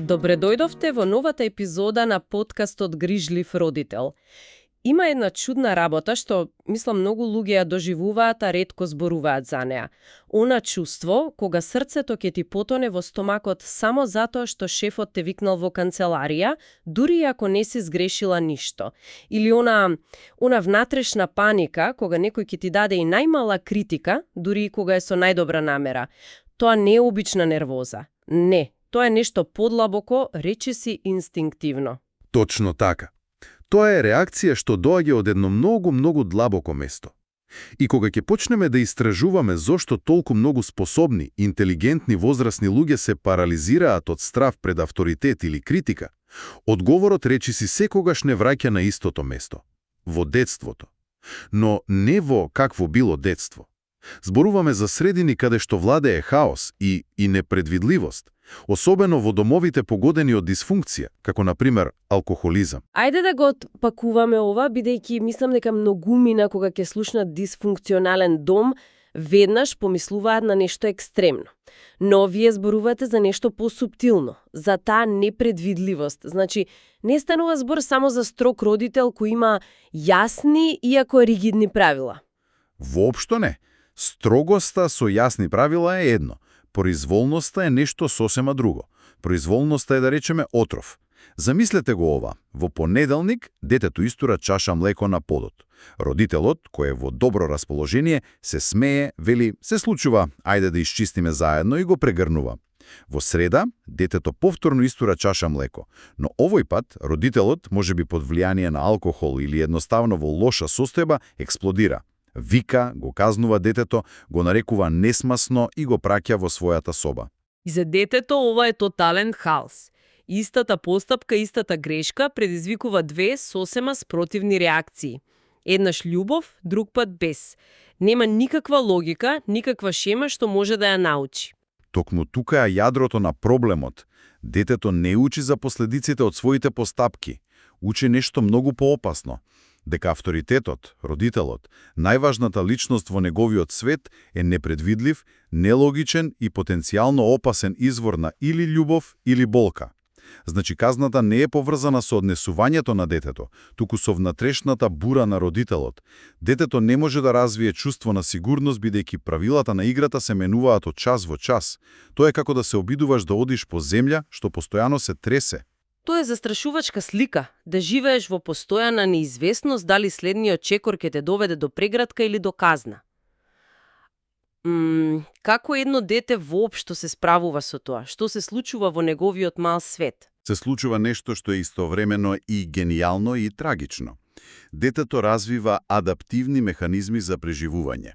Добре дојдовте во новата епизода на подкастот Грижлив родител. Има една чудна работа што, мислам, многу луѓе ја доживуваат, а ретко зборуваат за неа. Она чувство кога срцето ќе ти потоне во стомакот само затоа што шефот те викнал во канцеларија, дури ако не си сгрешила ништо. Или она внатрешна паника кога некој ќе ти даде и најмала критика, дури и кога е со најдобра намера. Тоа не е обична нервоза. Не. Тоа е нешто подлабоко, речиси инстинктивно. Точно така. Тоа е реакција што доаѓа од едно многу длабоко место. И кога ќе почнеме да истражуваме зошто толку многу способни, интелигентни возрастни луѓе се парализираат од страв пред авторитет или критика, одговорот речиси секогаш не враќа на истото место – во детството. Но не во какво било детство. Зборуваме за средини каде што владее хаос и непредвидливост, особено во домовите погодени од дисфункција, како например алкохолизам. Ајде да го отпакуваме ова, бидејќи мислам дека многумина кога ќе слушнат дисфункционален дом, веднаш помислуваат на нешто екстремно. Но вие зборувате за нешто посуптилно, за таа непредвидливост. Значи, не станува збор само за строг родител кој има јасни, иако ригидни правила. Воопшто не. Строгоста со јасни правила е едно. Произволноста е нешто сосема друго. Произволноста е, да речеме, отров. Замислете го ова. Во понеделник детето истура чаша млеко на подот. Родителот, кој е во добро расположение, се смее, вели, се случува, ајде да исчистиме заедно и го прегрнува. Во среда, детето повторно истура чаша млеко, но овој пат родителот, можеби под влијание на алкохол или едноставно во лоша состојба, експлодира. Вика, го казнува детето, го нарекува несмасно и го праќа во својата соба. И за детето ова е тотален хаос. Истата постапка, истата грешка предизвикува две сосема спротивни реакции. Еднаш љубов, друг пат без. Нема никаква логика, никаква шема што може да ја научи. Токму тука е јадрото на проблемот. Детето не учи за последиците од своите постапки. Учи нешто многу поопасно. Дека авторитетот, родителот, најважната личност во неговиот свет е непредвидлив, нелогичен и потенцијално опасен извор на или љубов или болка. Значи казната не е поврзана со однесувањето на детето, туку со внатрешната бура на родителот. Детето не може да развие чувство на сигурност бидејќи правилата на играта се менуваат од час во час. Тоа е како да се обидуваш да одиш по земја што постојано се тресе. Тоа е застрашувачка слика, да живееш во постојана неизвестност дали следниот чекор ќе те доведе до прегратка или до казна. Како едно дете воопшто се справува со тоа? Што се случува во неговиот мал свет? Се случува нешто што е истовремено и гениално и трагично. Детето развива адаптивни механизми за преживување.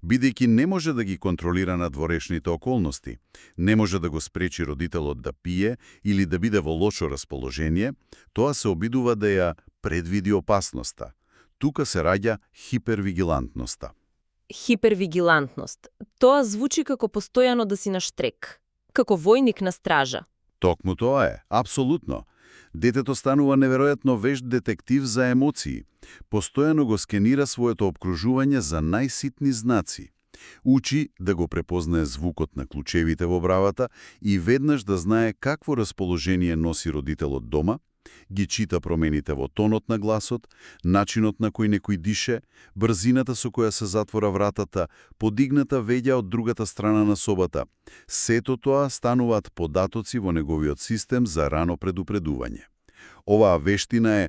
Бидејќи не може да ги контролира надворешните околности, не може да го спречи родителот да пие или да биде во лошо расположение, тоа се обидува да ја предвиди опасноста. Тука се раѓа хипервигилантноста. Хипервигилантност. Тоа звучи како постојано да си на штрек, како војник на стража. Токму тоа е, апсолутно. Детето станува неверојатно вешт детектив за емоции. Постојано го скенира своето обкружување за најситни знаци. Учи да го препознае звукот на клучевите во бравата и веднаш да знае какво расположение носи родителот дома, ги чита промените во тонот на гласот, начинот на кој некој дише, брзината со која се затвора вратата, подигната веѓа од другата страна на собата. Сето тоа стануваат податоци во неговиот систем за рано предупредување. Оваа вештина е,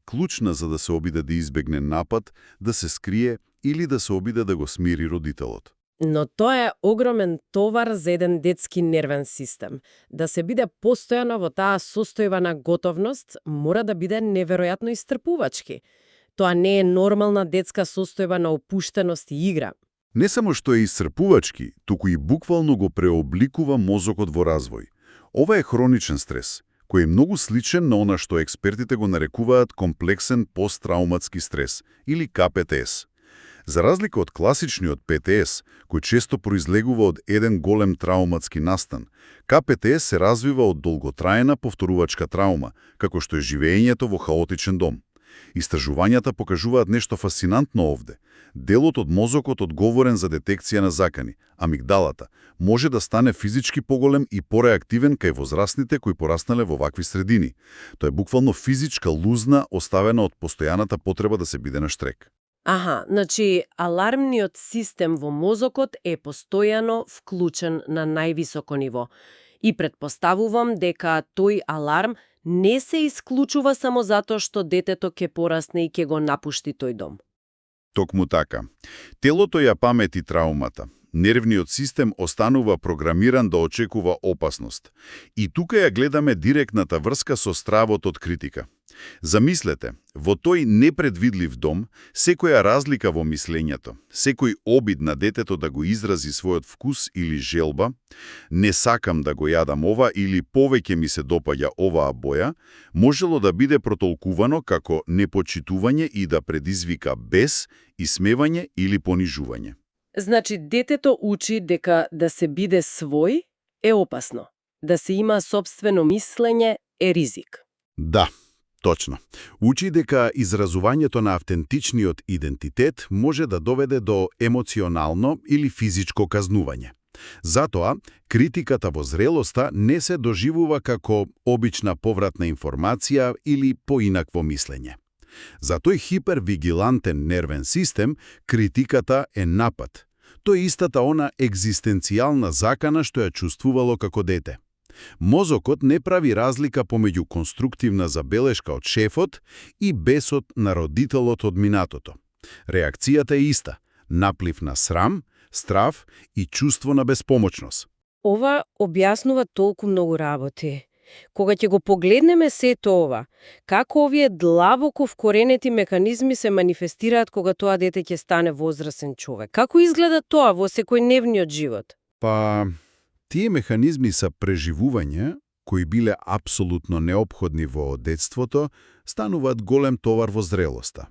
клучна за да се обиде да избегне напад, да се скрие или да се обиде да го смири родителот. Но тоа е огромен товар за еден детски нервен систем. Да се биде постојано во таа состојба на готовност, мора да биде неверојатно истрпувачки. Тоа не е нормална детска состојба на опуштеност и игра. Не само што е исцрпувачки, туку и буквално го преобликува мозокот во развој. Ова е хроничен стрес, кој е многу сличен на она што експертите го нарекуваат комплексен посттрауматски стрес, или КПТС. За разлика од класичниот ПТС, кој често произлегува од еден голем трауматски настан, КПТС се развива од долготраена повторувачка траума, како што е живеењето во хаотичен дом. Истражувањата покажуваат нешто фасцинантно овде. Делот од мозокот одговорен за детекција на закани, амигдалата, може да стане физички поголем и пореактивен кај возрастните кои пораснале во вакви средини. Тоа е буквално физичка лузна оставена од постојаната потреба да се биде на штрек. Аха, значи алармниот систем во мозокот е постојано вклучен на највисоко ниво. И предпоставувам дека тој аларм не се исклучува само затоа што детето ќе порасне и ќе го напушти тој дом. Токму така. Телото ја памети траумата. Нервниот систем останува програмиран да очекува опасност. И тука ја гледаме директната врска со стравот од критика. Замислете, во тој непредвидлив дом, секоја разлика во мислењето, секој обид на детето да го изрази својот вкус или желба, не сакам да го јадам ова или повеќе ми се допаѓа оваа боја, можело да биде протолкувано како непочитување и да предизвика бес, исмевање или понижување. Значи, детето учи дека да се биде свој е опасно. Да се има сопствено мислење е ризик. Да. Точно. Учи дека изразувањето на автентичниот идентитет може да доведе до емоционално или физичко казнување. Затоа, критиката во зрелоста не се доживува како обична повратна информација или поинакво мислење. За тој хипервигилантен нервен систем, критиката е напад. Тој истата она екзистенцијална закана што ја чувствувало како дете. Мозокот не прави разлика помеѓу конструктивна забелешка од шефот и бесот на родителот од минатото. Реакцијата е иста – наплив на срам, страв и чувство на беспомочност. Ова објаснува толку многу работи. Кога ќе го погледнеме сето ова, како овие длабоко вкоренети механизми се манифестираат кога тоа дете ќе стане возрасен човек? Како изгледа тоа во секојдневниот живот? Тие механизми са преживување, кои биле апсолутно неопходни во детството, стануваат голем товар во зрелоста.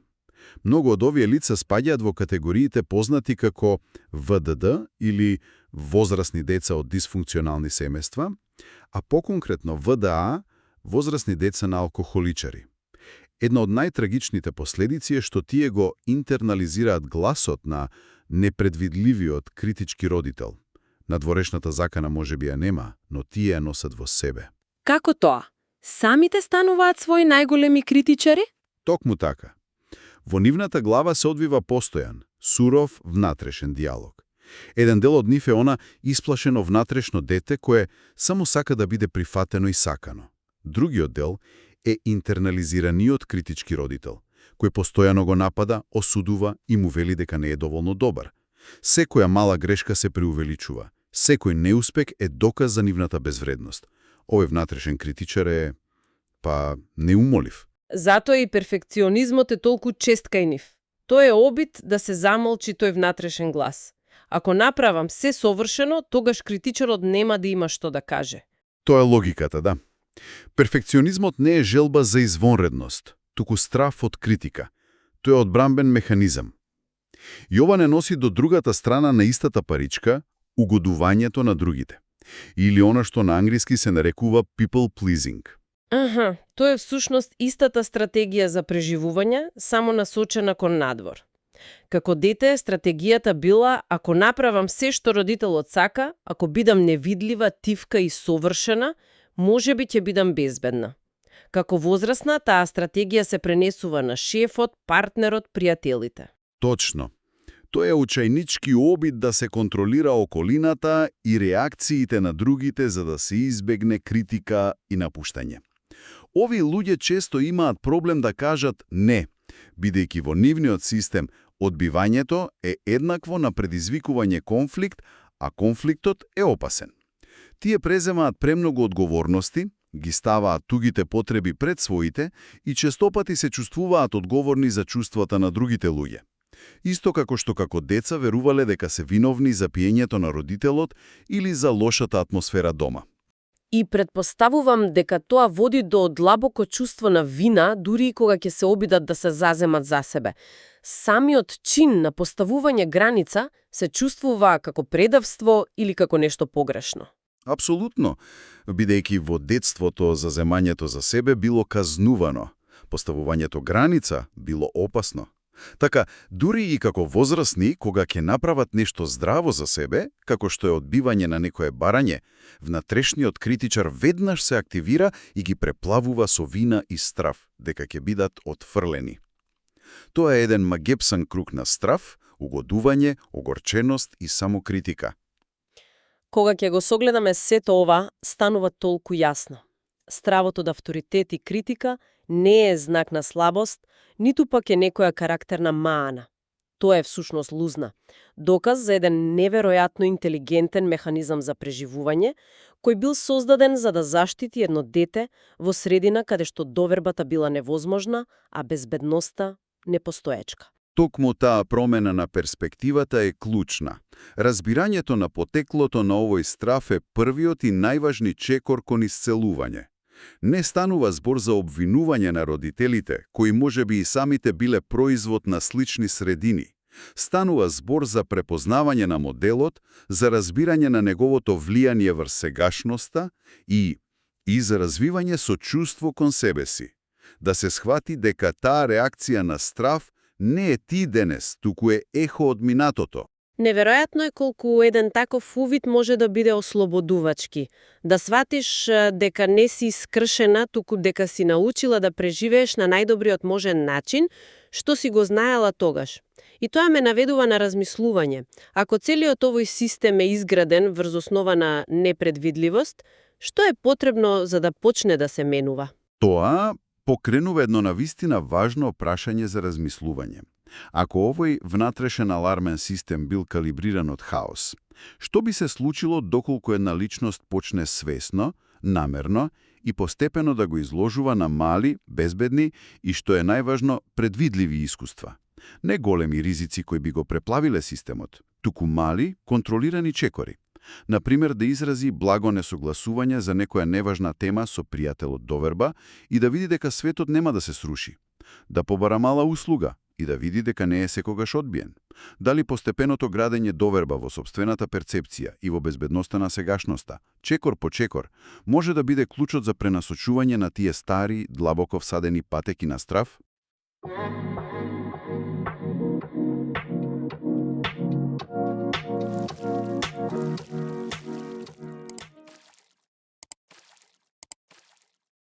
Многу од овие лица спаѓаат во категориите познати како ВДД или возрастни деца од дисфункционални семејства, а поконкретно ВДА – возрастни деца на алкохоличари. Една од најтрагичните последици е што тие го интернализираат гласот на непредвидливиот критички родител. Надворешната закана може би ја нема, но тие ја носат во себе. Како тоа? Самите стануваат своји најголеми критичари? Токму така. Во нивната глава се одвива постојан, суров внатрешен диалог. Еден дел од нив е она исплашено внатрешно дете кое само сака да биде прифатено и сакано. Другиот дел е интернализираниот критички родител, кој постојано го напада, осудува и му вели дека не е доволно добар. Секоја мала грешка се преувеличува. Секој неуспех е доказ за нивната безвредност. Овој внатрешен критичар е, неумолив. Затоа и перфекционизмот е толку чест кај нив. Тој е обид да се замолчи тој внатрешен глас. Ако направам се совршено, тогаш критичарот нема да има што да каже. Тоа е логиката, да. Перфекционизмот не е желба за извонредност, туку страв од критика. Тој е одбранбен механизам. И ова не носи до другата страна на истата паричка, угодувањето на другите. Или она што на англиски се нарекува people pleasing. Тоа е всушност истата стратегија за преживување, само насочена кон надвор. Како дете, стратегијата била, ако направам се што родителот сака, ако бидам невидлива, тивка и совршена, можеби ќе бидам безбедна. Како возрастна, таа стратегија се пренесува на шефот, партнерот, пријателите. Точно. Тоа е учајнички обид да се контролира околината и реакциите на другите за да се избегне критика и напуштање. Овие луѓе често имаат проблем да кажат не, бидејќи во нивниот систем одбивањето е еднакво на предизвикување конфликт, а конфликтот е опасен. Тие преземаат премногу одговорности, ги ставаат тугите потреби пред своите и честопати се чувствуваат одговорни за чувствата на другите луѓе. Исто како што како деца верувале дека се виновни за пиењето на родителот или за лошата атмосфера дома. И предпоставувам дека тоа води до длабоко чувство на вина, дури и кога ќе се обидат да се заземат за себе. Самиот чин на поставување граница се чувствува како предавство или како нешто погрешно. Апсолутно, бидејќи во детството заземањето за себе било казнувано. Поставувањето граница било опасно. Така, дури и како возрастни, кога ќе направат нешто здраво за себе, како што е одбивање на некое барање, внатрешниот критичар веднаш се активира и ги преплавува со вина и страв, дека ќе бидат отфрлени. Тоа е еден магепсан круг на страв, угодување, огорченост и самокритика. Кога ќе го согледаме сето ова, станува толку јасно. Стравот од авторитет и критика не е знак на слабост, ниту пак е некоја карактерна маана. Тоа е всушност лузна. Доказ за еден неверојатно интелигентен механизам за преживување, кој бил создаден за да заштити едно дете во средина каде што довербата била невозможна, а безбедноста непостоечка. Токму таа промена на перспективата е клучна. Разбирањето на потеклото на овој страв е првиот и најважни чекор кон исцелување. Не станува збор за обвинување на родителите, кои можеби и самите биле производ на слични средини. Станува збор за препознавање на моделот, за разбирање на неговото влијание врз сегашноста и за развивање со чувство кон себе си. Да се схвати дека таа реакција на страв не е ти денес, туку е ехо од минатото. Неверојатно е колку еден таков увид може да биде ослободувачки. Да сватиш дека не си скршена, туку дека си научила да преживееш на најдобриот можен начин, што си го знаела тогаш. И тоа ме наведува на размислување. Ако целиот овој систем е изграден врз основа на непредвидливост, што е потребно за да почне да се менува? Тоа покренува едно навистина важно прашање за размислување. Ако овој внатрешен алармен систем бил калибриран од хаос, што би се случило доколку една личност почне свесно, намерно и постепено да го изложува на мали, безбедни и, што е најважно, предвидливи искуства? Не големи ризици кои би го преплавиле системот, туку мали, контролирани чекори. Например, да изрази благо несогласување за некоја неважна тема со пријател од доверба и да види дека светот нема да се сруши. Да побара мала услуга и да види дека не е секогаш одбиен. Дали постепеното градење доверба во сопствената перцепција и во безбедноста на сегашноста, чекор по чекор, може да биде клучот за пренасочување на тие стари, длабоко всадени патеки на страв?